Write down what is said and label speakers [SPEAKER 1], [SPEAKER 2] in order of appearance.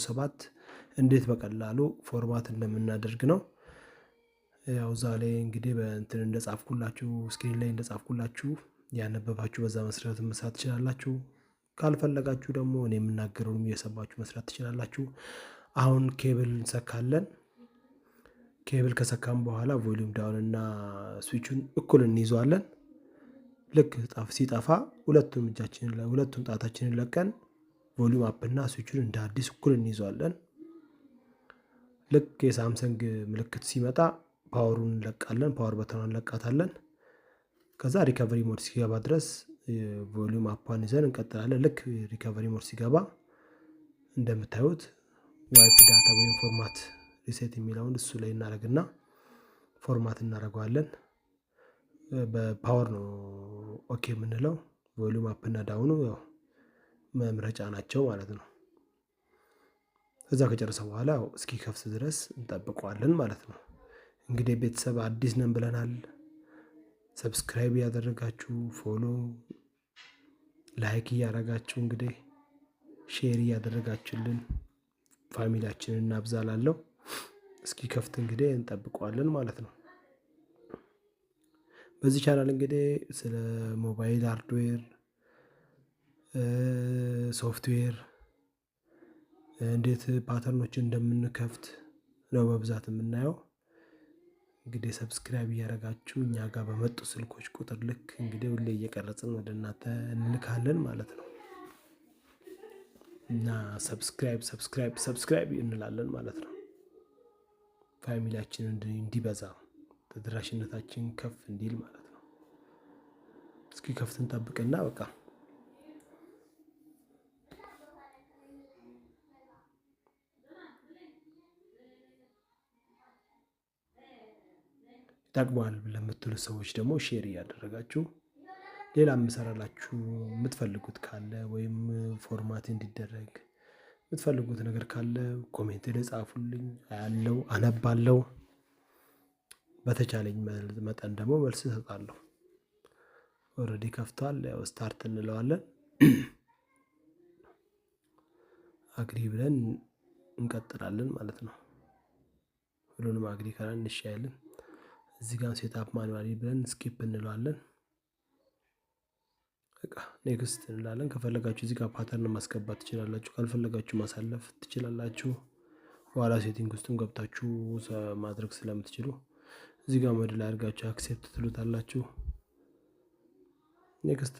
[SPEAKER 1] 7 እንዴት በቀላሉ format እንደምናደርግ ነው። ያው እዛ ላይ እንግዲህ በእንትን እንደጻፍኩላችሁ፣ screen ላይ እንደጻፍኩላችሁ ያነበባችሁ በዛ መሰረት መስራት ትችላላችሁ። ካልፈለጋችሁ ደግሞ እኔ የምናገረውን እየሰማችሁ መስራት ትችላላችሁ። አሁን ኬብል እንሰካለን። ኬብል ከሰካም በኋላ volume down እና switch ኡን እኩል እንይዘዋለን። ልክ ሲጠፋ ሁለቱም እጃችንን፣ ሁለቱም ጣታችንን ለቀን volume up እና switch ኡን እንደ አዲስ እኩል እንይዘዋለን። ልክ የሳምሰንግ ምልክት ሲመጣ power ኡን እንለቃለን፣ power button ኗን እንለቃታለን። ከዛ recovery mode ሲገባ ድረስ volume up ኧን ይዘን እንቀጥላለን። ልክ recovery mode ሲገባ እንደምታዩት wipe data ወይም format reset የሚለውን እሱ ላይ እናደርግና format እናደርገዋለን። በ power ነው okay የምንለው። Volume up እና down ኡ ያው መምረጫ ናቸው ማለት ነው። ከዛ ከጨረሰ በኋላ እስኪከፍት ድረስ እንጠብቀዋለን ማለት ነው። እንግዲህ ቤተሰብ አዲስ ነን ብለናል። Subscribe እያደረጋችሁ፣ follow፣ like እያደረጋችሁ፣ እንግዲህ share እያደረጋችሁልን family ያችንን እናብዛላለው። እስኪከፍት እንግዲህ እንጠብቀዋለን ማለት ነው። በዚህ ቻናል እንግዲህ ስለ ሞባይል hardware፣ ሶፍትዌር፣ እንዴት pattern ኦችን እንደምንከፍት ነው በብዛት የምናየው። እንግዲህ subscribe እያደረጋችሁ እኛ ጋር በመጡ ስልኮች ቁጥር ልክ እንግዲህ ሁሌ እየቀረጽን ወደ እናንተ እንልካለን ማለት ነው። እና subscribe፣ subscribe፣ subscribe እንላለን ማለት ነው። Family ያችን እንዲበዛ፣ ተደራሽነታችን ከፍ እንዲል ማለት ነው። እስኪከፍት እንጠብቅና በቃ ይጠቅመዋል ለምትሉ ሰዎች ደግሞ share እያደረጋችሁ፣ ሌላ የምሰራላችሁ የምትፈልጉት ካለ ወይም format እንዲደረግ የምትፈልጉት ነገር ካለ comment ላይ ጻፉልኝ። አያለው፣ አነባለው። በተቻለኝ መጠን ደግሞ መልስ እሰጣለሁ። Already ከፍቷል። ያው start እንለዋለን። Agree ብለን እንቀጥላለን ማለት ነው። ሁሉንም agree ካልን እንሻያለን። እዚህ ጋር setup manually ብለን skip እንለዋለን። በቃ next እንላለን። ከፈለጋችሁ እዚህ ጋር pattern ማስገባት ትችላላችሁ። ካልፈለጋችሁ ማሳለፍ ትችላላችሁ። በኋላ setting ውስጥም ገብታችሁ ማድረግ ስለምትችሉ እዚህ ጋር mode ላይ አድርጋችሁ accept ትሉታላችሁ። Next።